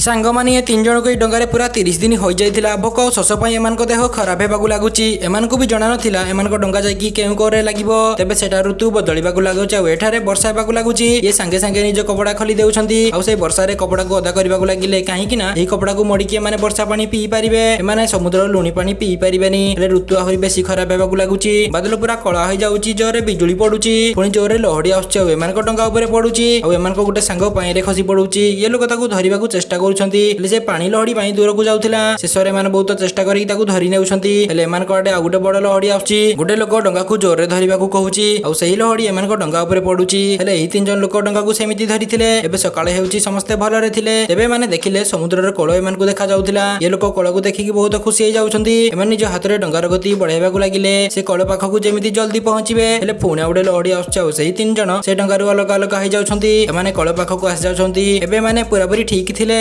ସାଙ୍ଗମାନେ, ଏ ତିନି ଜଣଙ୍କୁ ଏଇ ଡଙ୍ଗାରେ ପୁରା 30 ଦିନ ହୋଇଯାଇଥିଲା। ଭୋକ ଆଉ ଶୋଷ ପାଇଁ ଏମାନଙ୍କ ଦେହ ଖରାପ ହେବାକୁ ଲାଗୁଛି। ଏମାନଙ୍କୁ ବି ଜଣା ନଥିଲା ଏମାନଙ୍କ ଡଙ୍ଗା ଯାଇକି କେଉଁ କରରେ ଲାଗିବ। ତେବେ ସେଟା ଋତୁ ବଦଳିବାକୁ ଲାଗୁଛି ଆଉ ଏଠାରେ ବର୍ଷା ହେବାକୁ ଲାଗୁଛି। ଇଏ ସାଙ୍ଗେ ସାଙ୍ଗେ ନିଜ କପଡା ଖୋଲି ଦେଉଛନ୍ତି ଆଉ ସେଇ ବର୍ଷାରେ କପଡାକୁ ଓଦା କରିବାକୁ ଲାଗିଲେ, କାହିଁକି ନା ଏହି କପଡାକୁ ମଡିକି ଏମାନେ ବର୍ଷା ପାଣି ପିଇ ପାରିବେ। ଏମାନେ ସମୁଦ୍ରର ଲୁଣି ପାଣି ପିଇ ପାରିବେନି। ହେଲେ ଋତୁ ଆହୁରି ବେଶୀ ଖରାପ ହେବାକୁ ଲାଗୁଛି। ବାଦଲ ପୁରା କଳା ହେଇଯାଉଛି, ଜୋରରେ ବିଜୁଳି ପଡୁଛି, ପୁଣି ଜୋରରେ ଲହଡି ଆସୁଛି ଆଉ ଏମାନଙ୍କ ଡଙ୍ଗା ଉପରେ ପଡୁଛି। ଆଉ ଏମାନଙ୍କ ଗୋଟେ ସାଙ୍ଗ ପାଣିରେ ଖସି ପଡୁଛି। ଇଏ ଲୋକ ତାକୁ ଧରିବାକୁ ଚେଷ୍ଟା କରୁଛନ୍ତି, ହେଲେ ସେ ପାଣି ଲହଡି ପାଇଁ ଦୂରକୁ ଯାଉଥିଲା। ଶେଷରେ ଏମାନେ ବହୁତ ଚେଷ୍ଟା କରିକି ତାକୁ ଧରି ନେଉଛନ୍ତି। ହେଲେ ଏମାନଙ୍କ ଆଡେ ଆଉ ଗୋଟେ ବଡ ଲହଡି ଆସୁଛି। ଗୋଟେ ଲୋକ ଡଙ୍ଗାକୁ ଜୋରରେ ଧରିବାକୁ କହୁଛି ଆଉ ସେହି ଲହଡି ଏମାନଙ୍କ ଡଙ୍ଗା ଉପରେ ପଡୁଛି। ହେଲେ ଏହି ତିନି ଜଣ ଲୋକ ଡଙ୍ଗାକୁ ସେମିତି ଧରିଥିଲେ। ଏବେ ସକାଳେ ହେଉଛି, ସମସ୍ତେ ଭଲରେ ଥିଲେ। ତେବେ ଏମାନେ ଦେଖିଲେ ସମୁଦ୍ରର କୋଳ ଏମାନଙ୍କୁ ଦେଖା ଯାଉଥିଲା। ଏ ଲୋକ କୋଳକୁ ଦେଖିକି ବହୁତ ଖୁସି ହେଇଯାଉଛନ୍ତି। ଏମାନେ ନିଜ ହାତରେ ଡଙ୍ଗାର ଗତି ବଢାଇବାକୁ ଲାଗିଲେ, ସେ କୋଳ ପାଖକୁ ଯେମିତି ଜଲ୍ଦି ପହଞ୍ଚିବେ। ହେଲେ ପୁଣି ଆଉ ଗୋଟେ ଲହଡି ଆସୁଛି ଆଉ ସେହି ତିନି ଜଣ ସେ ଡଙ୍ଗାରୁ ଅଲଗା ଅଲଗା ହେଇଯାଉଛନ୍ତି। ଏମାନେ କୋଳ ପାଖକୁ ଆସି ଯାଉଛନ୍ତି। ଏବେ ଏମାନେ ପୁରାପୁରି ଠିକ ଥିଲେ।